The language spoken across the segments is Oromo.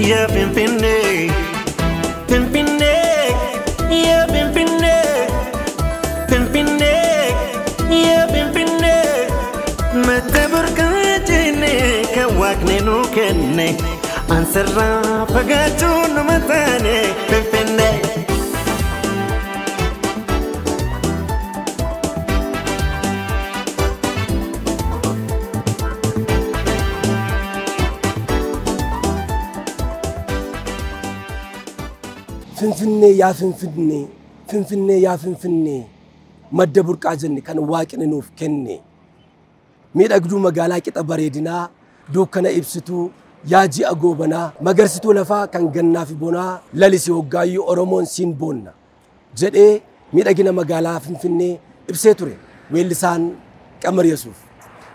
Yaa Finfinnee, Finfinnee, yaa Finfinnee, Finfinnee, yaa Finfinnee. Madda burqaa jennee kan waaqni nuu kenne, ansarraa fagaachuu numa taane Finfinnee. Finfinnee yaa Finfinnee, Finfinnee yaa Finfinnee, madda burqaa jenne kan waaqni nuuf kenne. Miidhagduu magaalaa qixa bareedinaa, dukkana ibsituu, yaa ji'a goobanaa, magarsituu lafaa kan gannaa fi bonaa, lalisi hoggaayyuu Oromoon siin boonna jedhee miidhagina magaalaa Finfinnee ibsee ture weellisaan Qamar Yesuuf.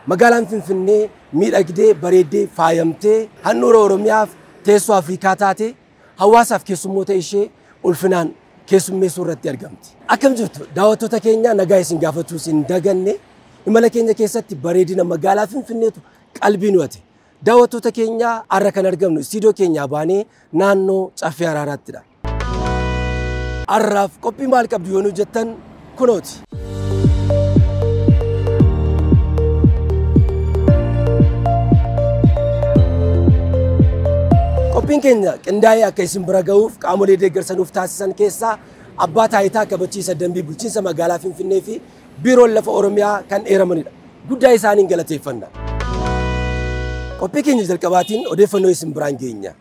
Magaalaan Finfinnee miidhagdee bareeddee faayamtee handhuura Oromiyaaf teessoo Afrikaa taate hawaasaaf keessummoota ishee ulfinaan keessummeessuu irratti argamti. Akkam jirtu daawwattoota keenya, nagaa isin gaafachuus hin daganne. Imala keenya keessatti bareedina magaalaa Finfinneetu qalbii nu hate. Daawwattoota keenya, har'a kan argamnu istiidiyoo keenyaa baanee naannoo Caffee Araaraattidha. Har'aaf qophii maal qabdu yoo nu jettan, kunooti. Qophiin keenya qindaa'ee akka isin bira ga'uuf qaamolee deeggarsa nuuf taasisan keessaa abbaa taayitaa kabachiisa dambii bulchiinsa magaalaa Finfinnee fi biiroon lafa Oromiyaa kan eeramanidha. Guddaa isaaniin galateeffanna. Qophii keenya jalqabaatiin odeeffannoo isin biraan geenya.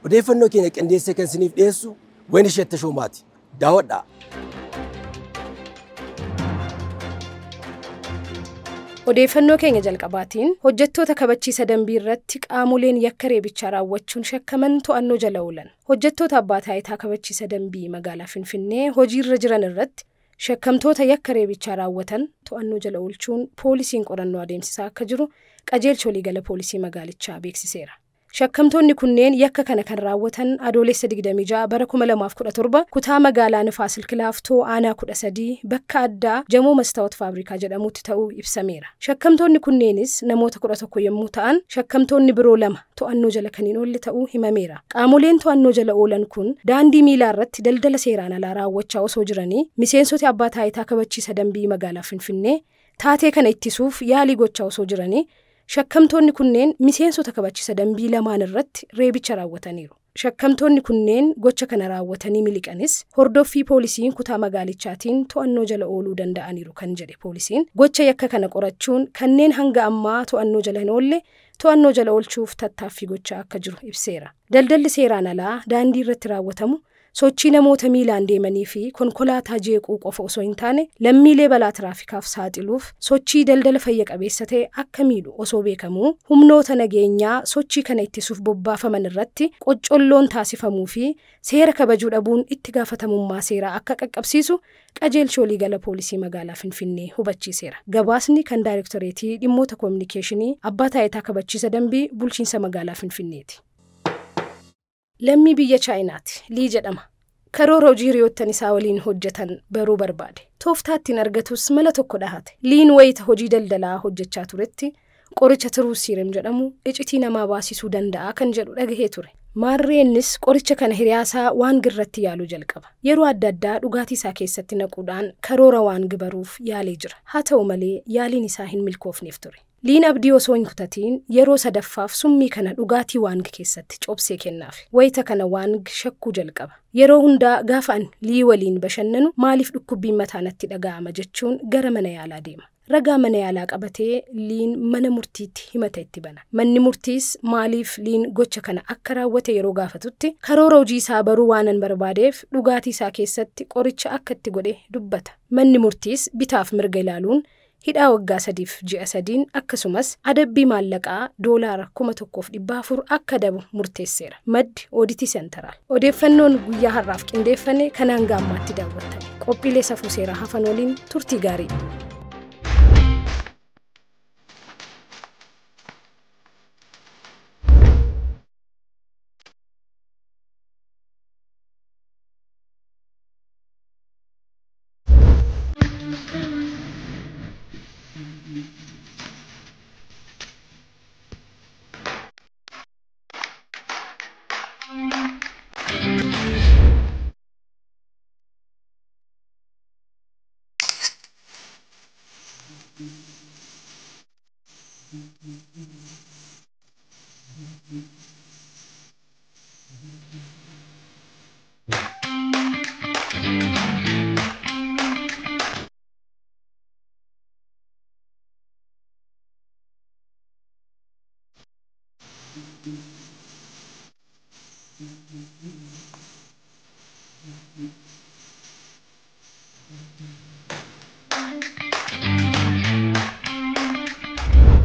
Odeeffannoo keenya qindeessee kan isiniif dhiyeessu Wayinishee Tashoomaati. Daawwadhaa. Odeeffannoo keenya jalqabaatiin hojjettoota kabachiisa dambii irratti qaamoleen yakka reebichaa raawwachuun shakkaman to'annoo jala oolan. Hojjettoota abbaa taayitaa kabachiisa dambii magaalaa Finfinnee hojiirra jiran irratti shakkamtoota yakka reebichaa raawwatan to'annoo jala oolchuun poolisiin qorannoo adeemsisaa akka jiru qajeelcha waliigala poolisii magaalichaa beeksiseera. Shakkamtoonni kunneen yakka kana kan raawwatan Adoolessa 26 bara 2017 kutaa magaalaa Nifaas Silkilaaftoo aanaa 13 bakka addaa Jamoo Mastaawot Faabrikaa jedhamutti ta'uu ibsameera. Shakkamtoonni kunneenis namoota 11 yommuu ta'an, shakkamtoonni biroo lama to'annoo jala kan hin oolle ta'uu himameera. Qaamoleen to'annoo jala oolan kun daandii miilaa irratti daldala seeraan alaa raawwachaa osoo jiranii miseensota abbaa taayitaa kabachiisa dambii magaalaa Finfinnee taatee kana ittisuuf yaalii gochaa osoo jiranii shakkamtoonni kunneen miseensota kabachiisa dambii lamaan irratti reebicha raawwataniiru. Shakkamtoonni kunneen gocha kana raawwatanii miliqanis hordoffii poolisiin kutaa magaalichaatiin to'annoo jala ooluu danda'aniiru kan jedhe poolisiin, gocha yakka kana qorachuun kanneen hanga ammaa to'annoo jala hin oolle to'annoo jala oolchuuf tattaaffii gochaa akka jiru ibseera. Daldalli seeraan alaa daandii irratti raawwatamu sochii namoota miilaan deemanii fi konkolaataa jeequu qofa osoo hin taane lammiilee balaa tiraafikaaf saaxiluuf sochii daldala fayya qabeessa ta'e akka miidhu osoo beekamuu, humnoota nageenyaa sochii kana ittisuuf bobbaafaman irratti qoccolloon taasifamuu fi seera kabajuu dhabuun itti gaafatamummaa seeraa akka qaqqabsiisu qajeelcha waliigala poolisii magaalaa Finfinnee hubachiiseera. Gabaasni kan daayirektoreetii dhimmoota koominikeeshinii abbaa taayitaa kabachiisa dambii bulchiinsa magaalaa Finfinneeti. Lammii biyya Chaayinaati. Lii jedhama. Karoora hojii hiriyoottan isaa waliin hojjetan baruu barbaade. Tooftaa ittiin argatus mala tokko dhahate. Liin wayita hojii daldalaa hojjechaa turetti qoricha tiruu siiram jedhamu icitii namaa baasisuu danda'a kan jedhu dhagahee ture. Maarreennis qoricha kana hiriyaasaa waan girratti yaaluu jalqaba. Yeroo adda addaa dhugaatii isaa keessatti naquudhaan karoora waan baruuf yaalee jira. Haa ta'u malee yaaliin isaa hin milkoofneef ture. Liin abdii osoo hin kutatiin yeroo sadaffaaf summii kana dhugaatii waang keessatti cobsee kennaaf. Wayita kana waang shakkuu jalqaba. Yeroo hundaa gaafa an Lii waliin bashannanu maaliif dhukkubbiin mataa natti dhaga'ama jechuun gara mana yaalaa deema. Ragaa mana yaalaa qabatee Liin mana murtiitti himata itti bana. Manni murtiis maaliif Liin gocha kana akka raawwate yeroo gaafatutti, karoora hojii isaa baruu waanan barbaadeef dhugaatii isaa keessatti qoricha akka itti godhe dubbata. Manni murtiis bitaaf mirga ilaaluun hidhaa waggaa 3 fi ji'a 3n akkasumas adabbii maallaqaa $1,400 akka dabu murteesseera. Maddi Oddity Central. Odeeffannoon guyyaa har'aaf qindeeffame kan hanga ammaatti daawwattame. Qophiilee safuu seeraa hafan waliin turtii gaarii.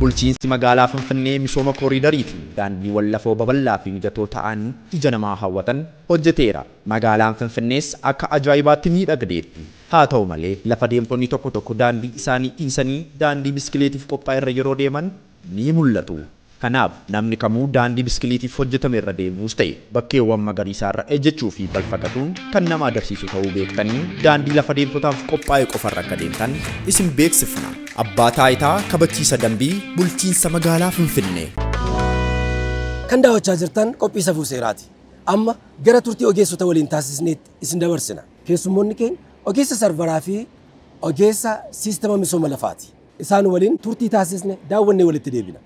Bulchiinsi magaalaa Finfinnee misooma kooriidarii fi daandiiwwan lafoo babal'aa fi mijatoo ta'an ija namaa hawwatan hojjeteera. Magaalaan Finfinnees akka ajaa'ibaatti miidhagdeetti. Haa ta'u malee lafa deemtonni tokko tokko daandii isaanii dhiisanii daandii biskileetiif qophaa'e irra yeroo deeman ni mul'atu. Kanaaf namni kamuu daandii biskileetiif hojjetame irra deemuus ta'e bakkeewwan magariisaa irra ejjechuu fi balfa gatuun kan nama agarsiisu ta'uu beektanii daandii lafa deemtotaaf qophaa'e qofarra akka deemtan isin beeksifna. Abbaa Taayitaa Kabachiisa Dambii Bulchiinsa Magaalaa Finfinnee. Kan daawwachaa jirtan qophii safuu seeraati. Amma gara turtii ogeessota waliin taasisneetti isin dabarsina. Keessummoonni keenya ogeessa sarvaraa fi ogeessa siistama misooma lafaati. Isaan waliin turtii taasisne daawwannee walitti deebina.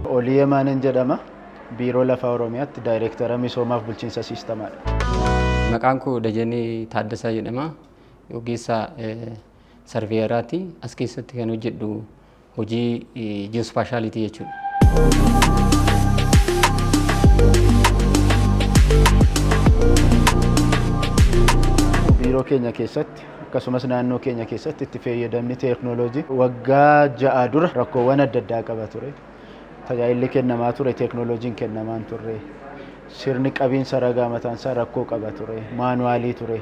Oliyemaanin jedhama. Biiroo Lafaa Oromiyaatti Daayireektara Misoomaaf Bulchiinsa Siistamaadha. Maqaan koo Dajanee Taaddasaa jedhama. Ogeessa sarveeyaraati. As keessatti kan hojjedhu hojii ji'oospaashaalitii jechuudha. Biiroo keenya keessatti akkasumas naannoo keenya keessatti itti fayyadamni teeknooloojii waggaa 6 dura rakkoowwan adda addaa qaba ture. Tajaajilli kennamaa ture teeknooloojiin kennamaa turre. Sirni qabiinsa ragaa mataan isaa rakkoo qaba ture. Maanuwaalii ture.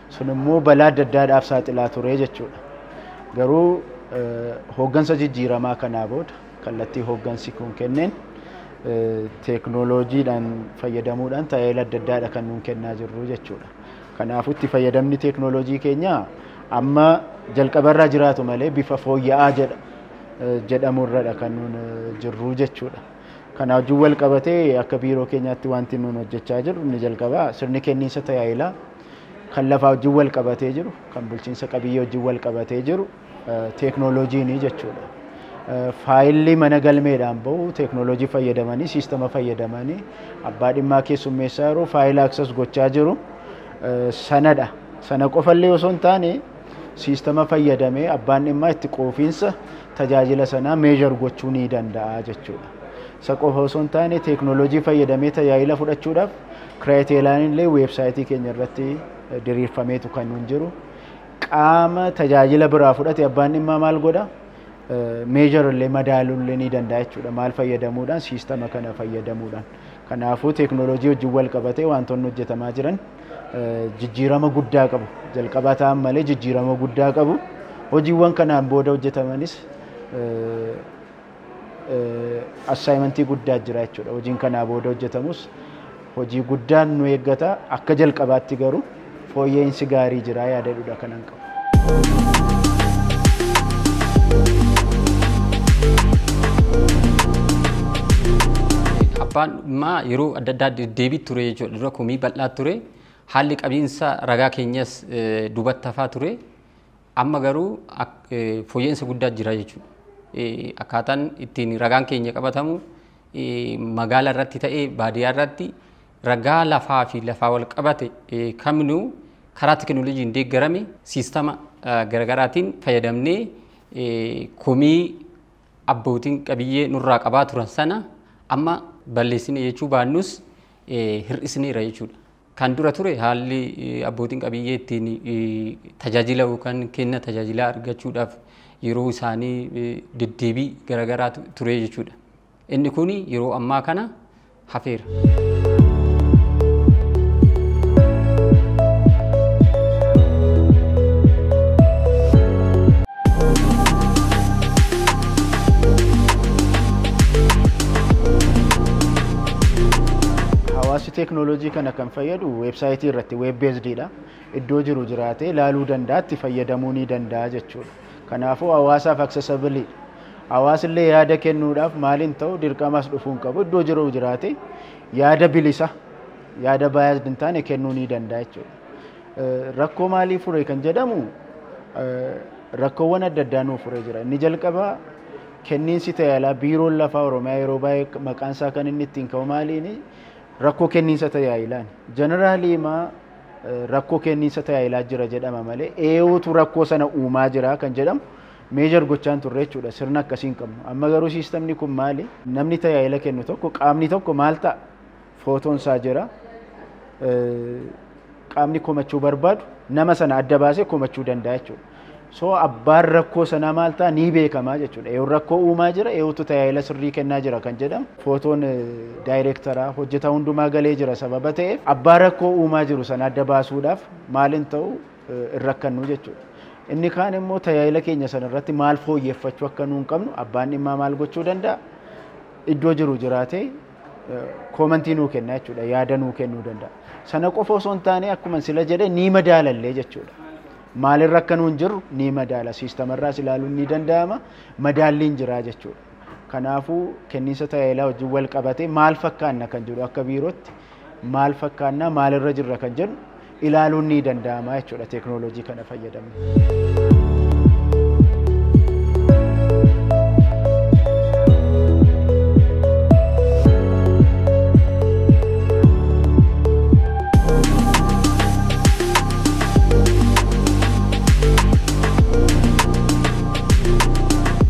Sun immoo balaa adda addaadhaaf saaxilaa ture jechuudha. Garuu hooggansa jijjiiramaa kanaa booda kallattii hooggansi kun kenneen teeknooloojiidhaan fayyadamuudhaan tajaajila adda addaadha kan nuun kennaa jirru jechuudha. Kanaafuu itti fayyadamni teeknooloojii keenyaa amma jalqabarraa jiraatu malee bifa fooyya'aa jedhamurradha kan nuun jirru jechuudha. Kana wajjin wal qabatee akka biiroo keenyaatti wanti nuun hojjechaa jirru inni jalqabaa sirni kenniinsa tajaajilaa kan lafaa wajjin wal qabatee jiru, kan bulchiinsa qabiyyee wajjin wal qabatee jiru teeknooloojiini jechuudha. Faayilli mana galmeedhaan bahu teeknooloojii fayyadamanii, siistama fayyadamanii abbaa dhimmaa keessummeessaa yeroo faayila aksas gochaa jiru sanadha. Sana qofallee osoo hin taane siistama fayyadamee abbaan dhimmaa itti quufinsa tajaajila sanaa meejar gochuu ni danda'a jechuudha. Isa qofa osoo hin taane teeknooloojii fayyadamee tajaajila fudhachuudhaaf kiraayiteriiyaan illee weebsaayitii keenya irratti diriirfameetu kan nuun jiru. Qaama tajaajila biraa fudhate abbaan dhimmaa maal godha? Meejar illee madaaluu illee ni danda'a jechuudha. Maal fayyadamuudhaan? Siistama kana fayyadamuudhaan. Kanaafuu teeknooloojii wajjin wal qabatee wantoonni hojjetamaa jiran jijjiirama guddaa qabu. Jalqabaa ta'an malee jijjiirama guddaa qabu. Hojiiwwan kanaan booda hojjetamanis assaayimentii guddaa jira jechuudha. Hojiin kanaa booda hojjetamus hojii guddaan nu eeggata. Akka jalqabaatti garuu fooyya'insi gaarii jira yaadadhuudha kanan qabu. Abbaan dhimmaa yeroo adda addaa deddeebii ture jechuudha. Dura komii bal'aa ture. Haalli qabiinsa ragaa keenyas duubatti hafaa ture. Amma garuu fooyya'insa guddaa jira jechuudha. Akkaataan ittiin ragaan keenya qabatamu magaala irratti ta'ee baadiyyaa irratti ragaa lafaa fi lafaa wal qabate kamnuu karaa teeknooloojiin deeggarame siistama garaagaraatiin fayyadamnee komii abbootiin qabiyyee nurraa qabaa turan sana amma balleessine jechuu baannus hir'isneera jechuudha. Kan dura ture haalli abbootiin qabiyyee ittiin tajaajila yookaan kenna tajaajilaa argachuudhaaf yeroo isaanii deddeebii garaagaraa ture jechuudha. Inni kun yeroo ammaa kana hafeera. Hawaasni teeknooloojii kana kan fayyadu weebsaayitii irratti weeb beesdiidha. Iddoo jiru jiraatee ilaaluu danda'a, itti fayyadamuu ni danda'a jechuudha. Kanaafuu hawaasaaf accessible. Hawaasillee yaada kennuudhaaf maaliin ta'u dirqamas dhufuu hin qabu. Iddoo jiru jiraatee yaada bilisa, yaada biased hin taane kennuu ni danda'a jechuudha. Rakkoo maalii fure kan jedhamu rakkoowwan adda addaa nuu furee jira. Inni jalqabaa kenniinsi tajaajilaa biiroon lafaa Oromiyaa yeroo baay'ee maqaan isaa kan inni ittiin ka'u maaliini rakkoo kenniinsa tajaajilaan. Jeneraalii maa rakkoo kenniinsa tajaajilaa jira jedhama malee eenyutu rakkoo sana uumaa jira kan jedhamu meejar gochaan turre jechuudha. Sirna akkasii hin qabnu. Amma garuu siistamni kun maali? Namni tajaajila kennu tokko qaamni tokko maal ta'a? Footoon isaa jira. Qaamni komachuu barbaadu nama sana adda baasee komachuu danda'a jechuudha. So abbaan rakkoo sanaa maal ta'a ni beekamaa jechuudha. Eenyu rakkoo uumaa jira, eenyutu tajaajila sirrii kennaa jira kan jedhamu footoon daayireektaraa hojjetaa hundumaa galee jira sababa ta'eef abbaa rakkoo uumaa jiru sana adda baasuudhaaf maaliin ta'u hin rakkannu jechuudha. Inni kaan immoo tajaajila keenya sana irratti maal fooyyeffachuu akka nuun qabnu abbaan dhimmaa maal gochuu danda'a? Iddoo jiru jiraatee koomantii nuu kenna jechuudha, yaada nuu kennuu danda'a. Sana qofa osoo hin taane akkuma sila jedhe ni madaalallee jechuudha. Maalirra akka nuun jirru ni madaala. Siistamarraas ilaaluun ni danda'ama. Madaalliin jira jechuudha. Kanaafuu kenniinsa tajaajilaa wajjin wal qabatee maal fakkaanna kan jedhu akka biirootti maal fakkaanna maalirra jirra kan jedhu ilaaluun ni danda'ama jechuudha teeknooloojii kana fayyadamne.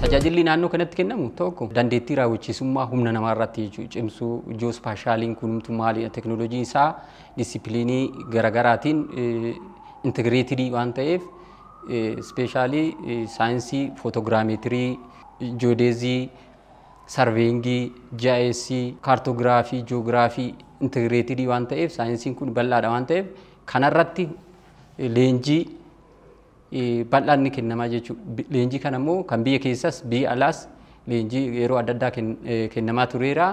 Tajaajilli naannoo kanatti kennamu tokko dandeettii raawwachiisummaa humna namaa irratti cimsuu, ji'oospaashaaliin kunumtu maali, teeknooloojiin isaa disipiliinii garaagaraatiin intigireetidii waan ta'eef ispeeshaalii saayinsii footogiraameetirii, joodeezii, sarveengii, GIS, kaartoogiraafii, ji'oogiraafii intigireetidii waan ta'eef saayinsiin kun bal'aadha waan ta'eef kanarratti leenjii bal'aan ni kennamaa jechuudha. Leenjii kana immoo kan biyya keessas biyya alaas leenjii yeroo adda addaa kennamaa tureera.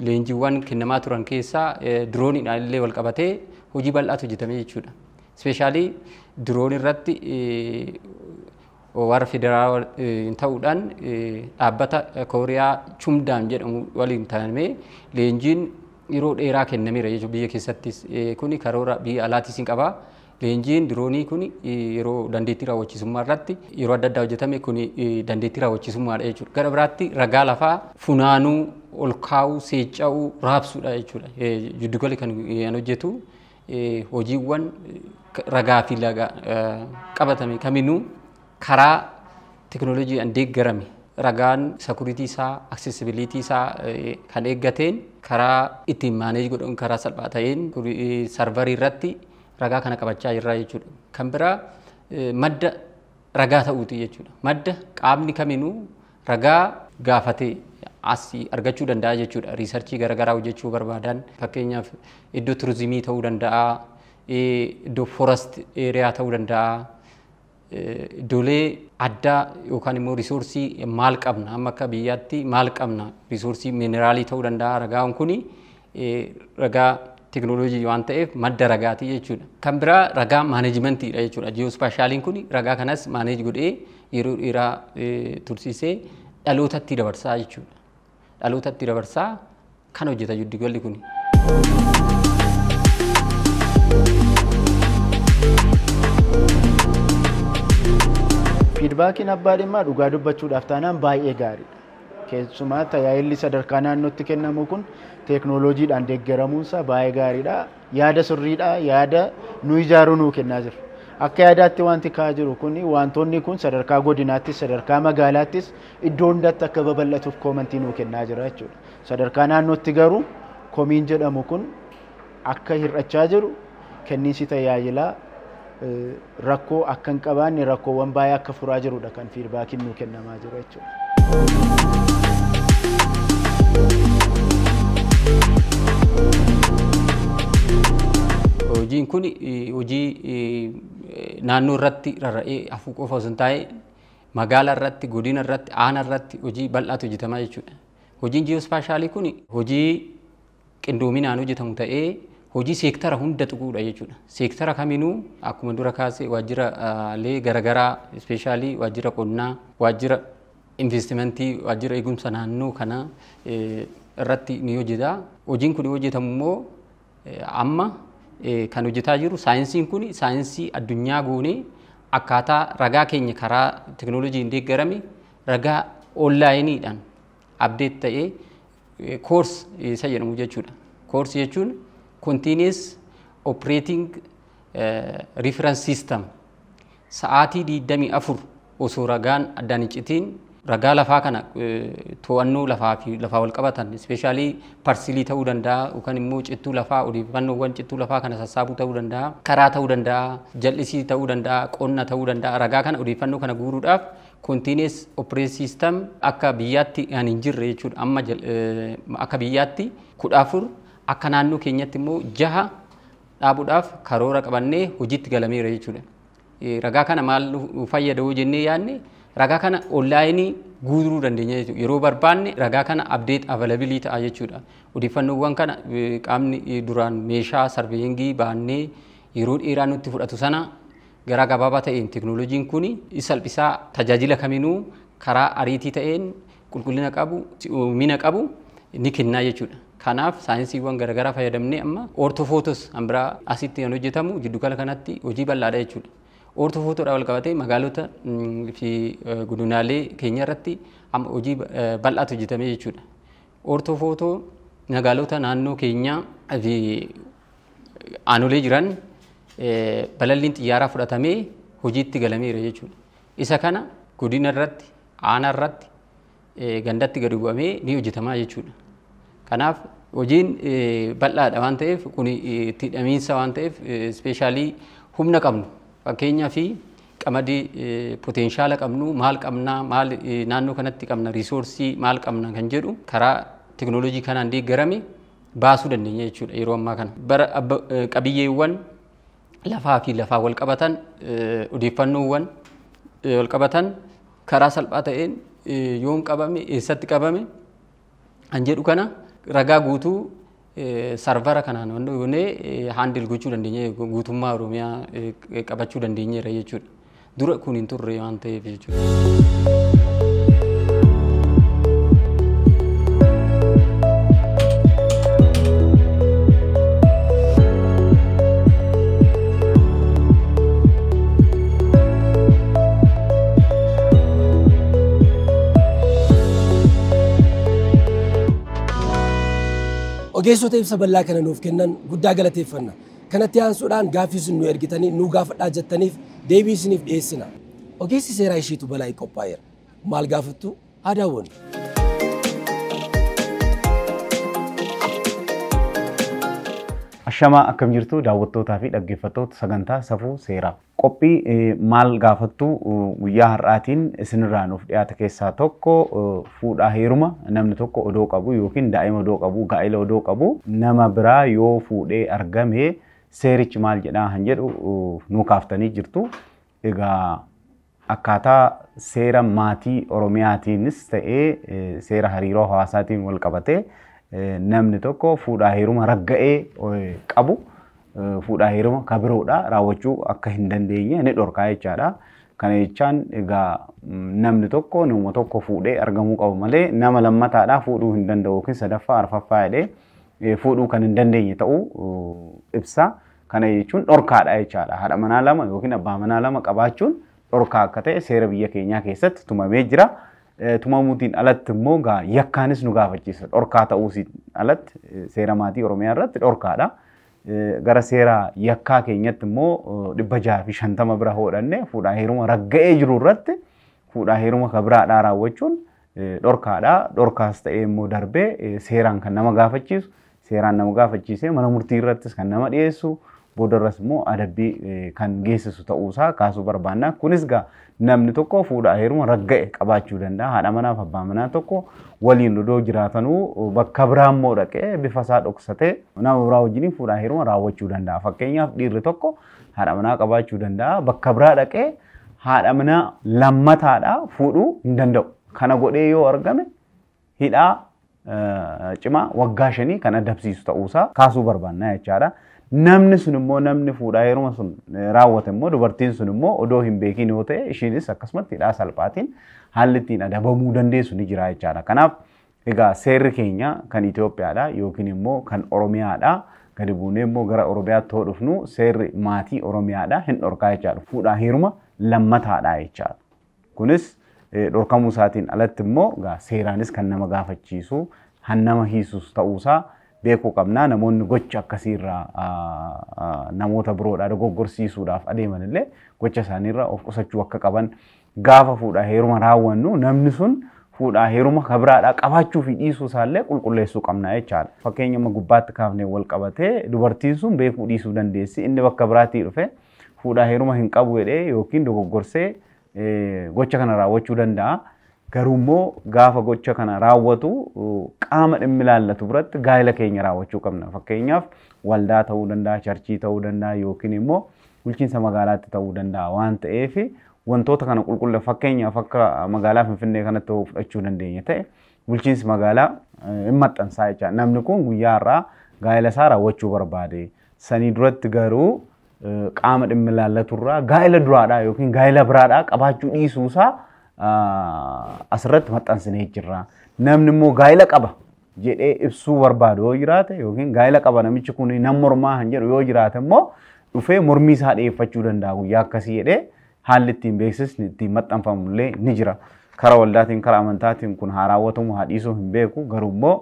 Leenjiiwwan kennamaa turan keessaa dirooniidhaan illee wal qabatee hojii bal'aatu hojjetame jechuudha. Ispeeshaalii diroon irratti warra federaalaa ta'uudhaan dhaabbata Kooriyaa Chumdaam jedhamu waliin ta'amee leenjiin yeroo dheeraa kennameera jechuudha biyya keessattis. Kuni karoora biyya alaatis hin qaba. Leenjiin diroonii kun yeroo dandeettii raawwachiisummaa irratti yeroo adda addaa hojjetame kun dandeettii raawwachiisummaadha jechuudha. Gara biraatti ragaa lafaa funaanuu, ol kaa'uu, seecca'uu, raabsuudha jechuudha. Jiddugalli kan hojjetu hojiiwwan ragaa fi laga qabatame kaminuu karaa teeknooloojiidhaan deeggarame ragaan sakuriitii isaa, aksesibiliitii isaa kan eeggateen karaa ittiin maaneej godhan karaa salphaa ta'een sarvarii irratti ragaa kana qabachaa jirra jechuudha. Kan biraa madda ragaa ta'uuti jechuudha. Madda qaamni kaminuu ragaa gaafatee asii argachuu danda'a jechuudha. Riisarchii garaagaraa hojjechuu barbaadan fakkeenyaaf iddoo turizimii ta'uu danda'a, iddoo forest eeriyaa ta'uu danda'a, iddoolee addaa yookaan immoo riisoorsii maal qabna amma akka biyyaatti maal qabna riisoorsii miineraalii ta'uu danda'a. Ragaan kuni ragaa teeknooloojii waan ta'eef madda ragaati jechuudha. Kan biraa ragaa maaneejmentiidha jechuudha. Ji'oospaashaaliin kun ragaa kanas maaneej godhee yeroo dheeraa tursiisee dhalootatti dabarsaa jechuudha. Dhalootatti dabarsaa kan hojjeta jiddugalli kun. Fiidbaakiin abbaa dhimmaa dhugaa dubbachuudhaaf taanaan baay'ee gaariidha. Keessumaa tajaajilli sadarkaa naannootti kennamu kun teeknooloojiidhaan deeggaramuunsaa baay'ee gaariidha. Yaada sirriidha, yaada nu ijaaruu nuu kennaa jira. Akka yaadaatti wanti ka'aa jiru kun wantoonni kun sadarkaa godinaattis sadarkaa magaalaattis iddoo hundatti akka babal'atuuf koomantii nuu kennaa jira jechuudha. Sadarkaa naannootti garuu komiin jedhamu kun akka hir'achaa jiru kenniinsi tajaajilaa rakkoo akka hin qabaanne rakkoowwan baay'ee akka furaa jirudha kan fiidbaakiin nuu kennamaa jiru jechuudha. Hojiin kun hojii naannoo irratti rarra'ee hafuu qofa osoo hin taane magaalaa irratti, godina irratti, aanaa irratti hojii bal'aatu hojjetamaa jechuudha. Hojiin ji'oospaashaalii kun hojii qindoominaan hojjetamu ta'ee hojii seektara hunda tuquudha jechuudha. Seektara kaminuu akkuma dura kaasee waajjiraalee garaagaraa ispeeshaalii waajjira qonnaa, waajjira investimentii, waajjira eegumsa naannoo kana irratti ni hojjeta. Hojiin kun hojjetamu immoo amma kan hojjetaa jiru saayinsiin kun saayinsii addunyaa goonee akkaataa ragaa keenya karaa teknooloojiin deeggarame ragaa onlaayiniidhaan abdeet ta'ee koors isa jedhamu jechuudha. Koors jechuun continuous operating reference system sa'aatii 24 osoo ragaan addaan hin citiin ragaa lafaa kana to'annoo lafaa fi lafaa wal qabatan ispeeshaalii parsilii ta'uu danda'a yookaan immoo cittuu lafaa odeeffannoowwan cittuu lafaa kana sassaabuu ta'uu danda'a, karaa ta'uu danda'a, jal'isii ta'uu danda'a, qonna ta'uu danda'a. Ragaa kana odeeffannoo kana guuruudhaaf continuous operating system akka biyyaatti kan hin jirre jechuudha. Amma akka biyyaatti 14 akka naannoo keenyatti immoo 6 dhaabuudhaaf karoora qabannee hojiitti galameera jechuudha. Ragaa kana maal fayyada yoo jennee yaadne ragaa kana onlaayinii guutuu dandeenya jechuudha. Yeroo barbaanne ragaa kana update availability ta'a jechuudha. Odeeffannoowwan kana qaamni duraan meeshaa sarveeyingii baannee yeroo dheeraa nutti fudhatu sana gara gabaabaa ta'een teknooloojiin kun salphisaa tajaajila kaminuu karaa ariitii ta'een qulqullina qabu, si'oomina qabu ni kennaa jechuudha. Kanaaf saayinsiiwwan garaagaraa fayyadamnee amma ortofootos kan biraa asitti kan hojjetamu jiddugala kanatti hojii bal'aadha jechuudha. Ortofootoodhaan wal qabatee magaalota fi godinaalee keenya irratti amma hojii bal'aatu hojjetame jechuudha. Ortofootoo magaalota naannoo keenyaa fi aanolee jiran balalliin xiyyaaraa fudhatamee hojiitti galameera jechuudha. Isa kana godina irratti, aanaa irratti, gandatti gadi bu'amee ni hojjetamaa jechuudha. Kanaaf hojiin bal'aadha waan ta'eef kun itti hidhamiinsa waan ta'eef ispeeshaalii humna qabnu fakkeenyaa fi qamadii potenshaala qabnu maal qabnaa maal naannoo kanatti qabna riisoorsii maal qabna kan jedhu karaa teknooloojii kanaan deeggarame baasuu dandeenya jechuudha yeroo ammaa kana. Bara qabiyyeewwan lafaa fi lafaa wal qabatan odeeffannoowwan wal qabatan karaa salphaa ta'een yoom qabame eessatti qabame kan jedhu kana ragaa guutuu sarvara kanaan wantoonni haandil gochuu dandeenya guutummaa Oromiyaa qabachuu dandeenyeera jechuudha. Dura kun hin turre waan ta'eef jechuudha. Ogeessota ibsa bal'aa kana nuuf kennan guddaa galateeffanna. Kanatti aansuudhaan gaaffii isin nu ergitanii nu gaafadhaa jettaniif deebii isiniif dhiyeessina. Ogeessi seeraa isheetu balaa qophaa'eera. Maal gaafattu? Haa daawwannu. Ashamaa akkam jirtu daawwattootaa fi dhaggeeffattoota sagantaa safuu seeraa. Qophii maal gaafattu guyyaa har'aatiin isinirraa nuuf dhiyaate keessaa tokko fuudhaa heeruma namni tokko odoo qabu yookiin daa'ima odoo qabu gaa'ela odoo qabu nama biraa yoo fuudhee argame seerichi maal jedhaa kan jedhu nu kaaftanii jirtu. Egaa akkaataa seera maatii Oromiyaatiinis ta'ee seera hariiroo hawaasaatiin wal qabatee namni tokko fuudhaa heeruma ragga'ee qabu fuudhaa heeruma kabiroodha raawwachuu akka hin dandeenye ni dhorkaa jechaadha. Kana jechaan egaa namni tokko nama tokko fuudhee argamuu qabu malee nama lammataadhaa fuudhuu hin danda'u yookiin sadaffaa arfaffaa jedhee fuudhuu kan hin dandeenye ta'uu ibsa. Kana jechuun dhorkaadha jechaadha. Haadha manaa lama yookiin abbaa manaa lama qabaachuun dhorkaa akka ta'e seera biyya keenyaa keessatti tumamee jira. Tumamuutiin alatti immoo yakkaanis nu gaafachiisa. Dhorkaa ta'uusiin alatti seera maatii Oromiyaa irratti dhorkaadha. Gara seera yakkaa keenyatti immoo 650 bira hodhanne fuudhaa heeruma ragga'ee jiru irratti fuudhaa heeruma kabiraadhaa raawwachuun dhorkaadha. Dhorkaas ta'ee immoo darbee seeraan kan nama gaafachiisu, seeraan nama gaafachiisee mana murtii irrattis kan nama dhiyeessu, boodarras immoo adabbii kan geessisu ta'uusaa kaasuu barbaanna. Kunis gaa namni tokko fuudhaa heeruma ragga'e qabaachuu danda'a. Haadha manaa fi abbaa manaa tokko waliin odoo jiraatanuu bakka biraa immoo dhaqee bifa isaa dhoksatee nama biraa wajjin fuudhaa heeruma raawwachuu danda'a. Fakkeenyaaf dhiirri tokko haadha manaa qabaachuu danda'a. Bakka biraa dhaqee haadha manaa lammataadhaa fuudhuu hin danda'u. Kana godhee yoo argame hidhaa cimaa waggaa 5 kan adabsiisu ta'uusaa kaasuu barbaanna jechaadha. Namni sun immoo namni fuudhaa heeruma sun raawwate immoo dubartiin sun immoo odoo hin beekin yoo ta'e ishiinis akkasumatti hidhaa salphaatiin haalli ittiin adabamuu dandeessu ni jira jechaadha. Kanaaf egaa seerri keenya kan Itoophiyaadha yookiin immoo kan Oromiyaadha. Gadi buunee immoo gara Oromiyaatti yoo dhufnu seerri maatii Oromiyaadha hin dhorkaa jechaadha. Fuudhaa heeruma lammataadha jechaadha. Kunis dhorkamuu isaatiin alatti immoo seeraanis kan nama gaafachiisu han nama hiisus ta'uusaa beekuu qabna. Namoonni gocha akkasiirraa namoota biroodhaa dogoggorsiisuudhaaf adeeman illee gocha isaaniirraa of qusachuu akka qaban gaafa fuudhaa heeruma raawwannu namni sun fuudhaa heeruma kabiraadhaa qabaachuu fi dhiisuu isaallee qulqulleessuu qabna jechaadha. Fakkeenya amma gubbaatti kaafnee wal qabatee dubartiin sun beekuu dhiisuu dandeessi. Inni bakka biraatii dhufe fuudhaa heeruma hin qabu jedhee yookiin dogoggorsee gocha kana raawwachuu danda'a. Garuu immoo gaafa gocha kana raawwatu qaama dhimmi ilaallatu biratti gaa'ela keenya raawwachuu qabna. Fakkeenyaaf waldaa ta'uu danda'a, charchii ta'uu danda'a yookiin immoo bulchiinsa magaalaatti ta'uu danda'a waan ta'eef wantoota kana qulqulla fakkeenyaaf akka magaalaa Finfinnee kanatti fudhachuu dandeenya ta'e bulchiinsi magaalaa hin maxxansaa jecha. Namni kun guyyaa har'aa gaa'ela isaa raawwachuu barbaade. Sanii duratti garuu qaama dhimmi ilaallaturraa gaa'ela duraadhaa yookiin gaa'ela biraadhaa qabaachuu dhiisuusaa asirratti maxxansinee jirra. Namni immoo gaa'ela qaba jedhee ibsuu barbaadu yoo jiraate yookiin gaa'ela qaba namichi kun nam mormaa kan jedhu yoo jiraate immoo dhufee mormii isaa dhiyeeffachuu danda'a guyyaa akkasii jedhee haalli ittiin beeksisni ittiin maxxanfamu illee ni jira. Karaa waldaatiin karaa amantaatiin kun haa raawwatamu haa dhiisuu hin beeku garuu immoo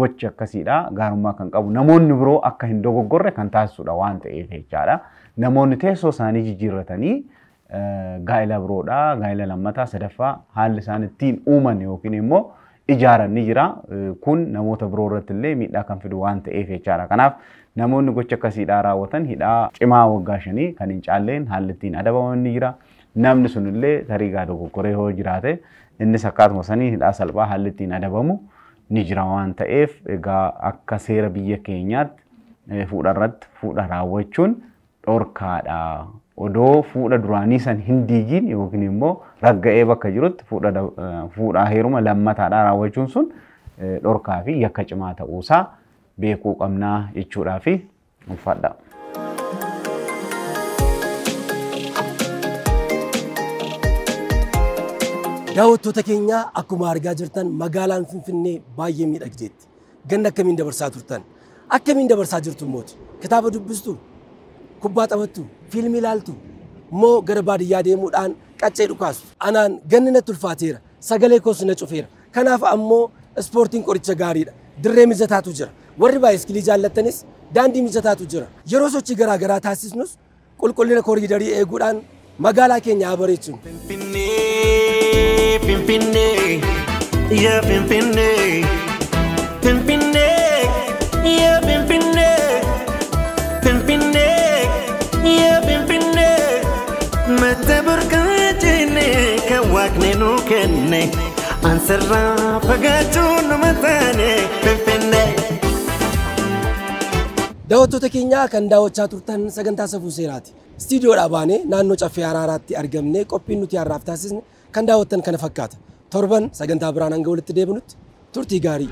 gochi akkasiidha gaarummaa kan qabu namoonni biroo akka hin dogoggorre kan taasisudha waan ta'eef jechaadha. Namoonni teessoo isaanii jijjiirratanii gaa'ela biroodha gaa'ela lammataa sadaffaa haalli isaan ittiin uuman yookiin immoo ijaaran ni jira. Kun namoota biroo irratti illee miidhaa kan fidu waan ta'eef jechaadha. Kanaaf namoonni gocha akkasiidhaa raawwatan hidhaa cimaa waggaa 5 kan hin caalleen haalli ittiin adabaman ni jira. Namni sun illee tarii gaa dogoggoree yoo jiraate innis akkaatuma sanii hidhaa salphaa haalli ittiin adabamu ni jira waan ta'eef egaa akka seera biyya keenyaatti fuudha irratti fuudha raawwachuun dhorkaadha. Odoo fuudha duraanii san hin diigin yookiin immoo ragga'ee bakka jirutti fuudhaa heeruma lammataadhaa raawwachuun sun dhorkaa fi yakka cimaa ta'uusaa beekuu qabnaa jechuudhaa fi ulfaadha. Daawwattoota keenya akkuma argaa jirtan magaalaan Finfinnee baay'ee miidhagdeetti. Ganna akkamiin dabarsaa turtan? Akkamiin dabarsaa jirtu mooti? Kitaaba dubbistu? Kubbaa taphattu? Fiilmii ilaaltu? Moo gara baadiyyaa deemuudhaan qaccee dhukaastu? Anaan ganni natti ulfaateera. Sagalee koos na cufeera. Kanaaf ammoo ispoortiin qoricha gaariidha. Dirree mijataatu jira. Warri baayiskilii jaallattanis daandii mijataatu jira. Yeroo sochii garaa garaa taasisnus qulqullina kooriidarii eeguudhaan magaalaa keenya haa bareechinu. Finfinnee, Finfinnee, yaa Finfinnee, Finfinnee, yaa Finfinnee, Finfinnee, yaa Finfinnee. Madda burqaa jennee kan waaqni nuu kenne, ansarraa fagaachuun nu mataane Finfinnee. Daawwattoota keenya kan daawwachaa turtan sagantaa safuu seeraati. Istiidiyoodhaa baanee naannoo Caffee Araaraatti argamnee qophiin nuti har'aaf taasisne kan daawwattan kana fakkaata. Torban sagantaa biraan hanga walitti deebinutti turtii gaarii.